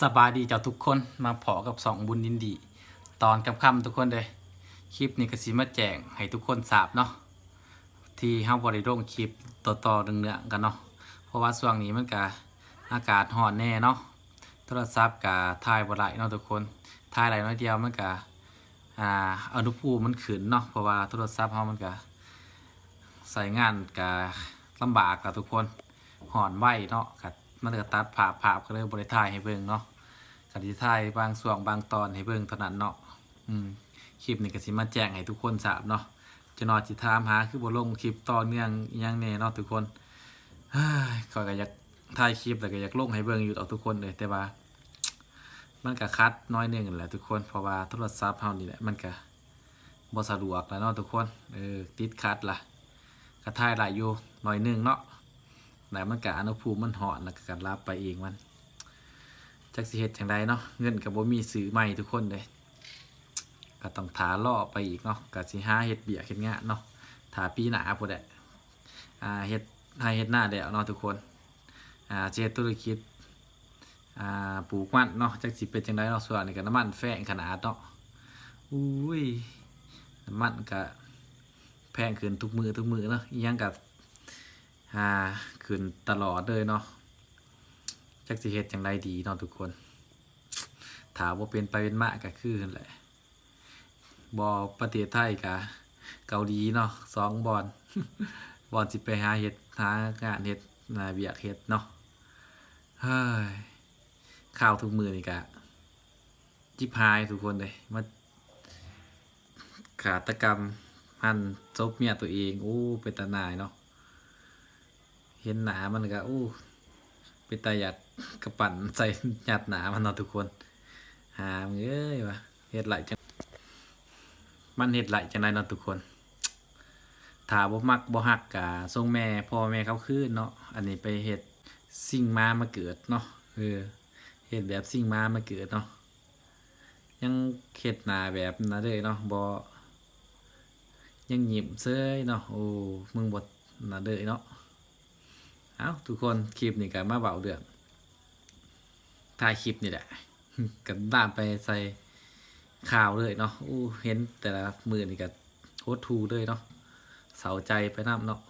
ສະບາຍດີເຈົ້າທຸກຄົນ ມາພໍ້ກັບຊ່ອງບຸນອິນດີຕອນຄ່ຳໆ ທຸກຄົນເດີ. ຄລິບນີ້ກໍຊິມາແຈ້ງໃຫ້ທຸກຄົນຊາບເນາະ ທີ່ເຮົາບໍ່ໄດ້ລົງຄລິບຕໍ່ໆເນື່ອງໆກັນເນາະ ເພາະວ່າຊ່ວງນີ້ມັນກະອາກາດຮ້ອນແດ່ເນາະ ໂທລະສັບກະຖ່າຍບໍ່ໄດ້ເນາະທຸກຄົນ ຖ່າຍໄດ້ໜ້ອຍດຽວ ມັນກະ ອ່າ ອຸນຫະພູມມັນຂຶ້ນເນາະ ເພາະວ່າໂທລະສັບເຮົາມັນກະໃຊ້ງານກະລຳບາກລະທຸກຄົນ ຮ້ອນໄວເນາະ ກະ ມັນກະຕັດພາບ ພາບກໍເລີຍບໍ່ໄດ້ຖ່າຍໃຫ້ເບິ່ງເນາະ ກໍຊິຖ່າຍບາງຊ່ວງບາງຕອນໃຫ້ເບິ່ງເທົ່ານັ້ນເນາະ. ອືມ ຄລິບນີ້ກໍຊິມາແຈ້ງໃຫ້ທຸກຄົນຊາບເນາະ ຈະໜ້ອຍຊິຖາມຫາຄືບໍ່ລົງຄລິບຕໍ່ເນື່ອງອີ່ຫຍັງແດ່ເນາະທຸກຄົນ. ເຮີ້ຍ ຂ້ອຍກໍຢາກຖ່າຍຄລິບ ແລ້ວກໍຢາກລົງໃຫ້ເບິ່ງຢູ່ດອກທຸກຄົນເອີຍ ແຕ່ວ່າມັນກໍຂັດໜ້ອຍໜຶ່ງແຫຼະທຸກຄົນ ເພາະວ່າໂທລະສັບເຮົານີ້ແຫຼະ ມັນກໍບໍ່ສະດວກແຫຼະເນາະທຸກຄົນ ເອີ ຕິດຂັດລະ ກໍຖ່າຍໄດ້ຢູ່ໜ້ອຍໜຶ່ງເນາະ ແລ້ວມັນກະ ອຸນຫະພູມມັນຮ້ອນ ແລ້ວກະ ກະດັບໄປເອງມັນ ຈັກຊິເຮັດຈັ່ງໃດເນາະ ເງິນກະບໍ່ມີຊື້ໃໝ່ທຸກຄົນເດ້ ກະຕ້ອງຖ້າລໍໄປອີກເນາະ ກະຊິຫາເຮັດວຽກເຮັດງານເນາະ ຖ້າປີໜ້າພຸ້ນແຫຼະ ອ່າ ເຮັດໄຮ່ເຮັດນາແລ້ວເນາະທຸກຄົນ ອ່າ ຊິເຮັດທຸລະກິດ ອ່າ ປູກມັນເນາະ ຈັກຊິເປັນຈັ່ງໃດເນາະ ຊ່ວງນີ້ກະນ້ຳມັນແພງຂະໜາດເນາະ ອຸ້ຍ ນ້ຳມັນກະແພງຂຶ້ນທຸກມື້ ທຸກມື້ເນາະ ອີ່ຫຍັງກະ ອ່າ ຂຶ້ນຕະຫຼອດເລີຍເນາະ ຈັກຊິເຮັດຈັ່ງໃດດີເນາະທຸກຄົນ ຖ້າບໍ່ເປັນໄປເປັນມາກະຄືຫັ້ນແຫຼະ ບໍ່ປະເທດໄທກະເກົາຫຼີເນາະ ສອງບ່ອນ ບ່ອນຊິໄປຫາເຮັດ ຫາງານເຮັດ ຫາວຽກເຮັດເນາະ ເຮີ້ຍ ຂ່າວທຸກມື້ນີ້ກະ ຈິບຫາຍທຸກຄົນເອີຍ ມາຄາດຕະກຳຫັນສົບເມຍໂຕເອງ ໂອ້ ເປັນຕາໜ່າຍເນາະ ເຫັນໜ້າມັນກະ ໂອ້ ເປັນຕາຢາກກະປັ່ນໃສ່ຍັດໜ້າມັນເນາະທຸກຄົນ ຫາເອີຍວ່າ ເຮັດໄດ້ຈັ່ງ ມັນເຮັດໄດ້ຈັ່ງໃດເນາະທຸກຄົນ ຖ້າບໍ່ມັກບໍ່ຮັກກະສົ່ງແມ່ ພໍ່ແມ່ເຂົາຄືນເນາະ ອັນນີ້ໄປເຮັດຊິງໝາມາເກີດເນາະ ເອີ ເຮັດແບບຊິງໝາມາເກີດເນາະ ຍັງເຮັດໜ້າແບບນັ້ນເລີຍເນາະ ບໍ່ ຍັງຍິ້ມເຊີຍເນາະ ໂອ້ ມຶງບໍ່ນັ້ນເລີຍເນາະ. ເອົ້າ ທຸກຄົນ ຄລິບນີ້ກະມາເວົ້າເລື່ອງ ຖ່າຍຄລິບນີ້ແຫຼະ ກະລາມໄປໃສ່ຂ່າວເລີຍເນາະ ໂອ້ ເຫັນແຕ່ລະມື້ນີ້ກະຫົດຫູ່ເລີຍເນາະ ເສົ້າໃຈໄປນຳເນາະ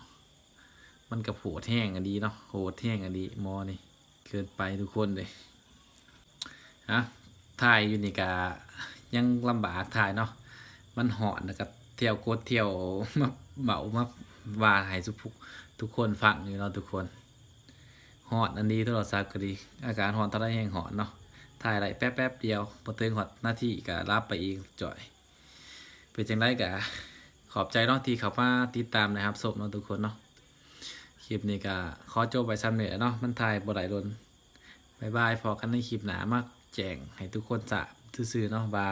ມັນກະໂຫດແຮງອີ່ຫຼີເນາະ ໂຫດແຮງອີ່ຫຼີໝໍນີ້ ເກີນໄປທຸກຄົນເດ້. ອ່ະ ຖ່າຍຢູ່ນີ້ກະຍັງລຳບາກຖ່າຍເນາະ ມັນຮ້ອນ ແລ້ວກະທ່ຽວກົດທ່ຽວມາເວົ້າມາວ່າໃຫ້ທຸກ ທຸກຄົນຟັງຢູ່ເນາະທຸກຄົນ ຮ້ອນອັນນີ້ ໂທລະສັບກະດີ ອາກາດຮ້ອນເທົ່າໃດແຮງຮ້ອນເນາະ ຖ່າຍໄດ້ແປັບໆດຽວ ບໍ່ເຖິງຮອດນາທີກະດັບໄປເອງຈ້ອຍ. ເປັນຈັ່ງໃດກະຂອບໃຈເນາະ ທີ່ເຂົ້າມາຕິດຕາມ ແລະ ຮັບຊົມເນາະທຸກຄົນເນາະ ຄລິບນີ້ກະຂໍຈົບໄວ້ຊ່ຳນີ້ແຫຼະເນາະ ມັນຖ່າຍບໍ່ໄດ້ດົນ ບາຍບາຍ ພໍ້ກັນໃນຄລິບໜ້າ ມາແຈ້ງໃຫ້ທຸກຄົນຊາບຊື່ໆເນາະ ວ່າ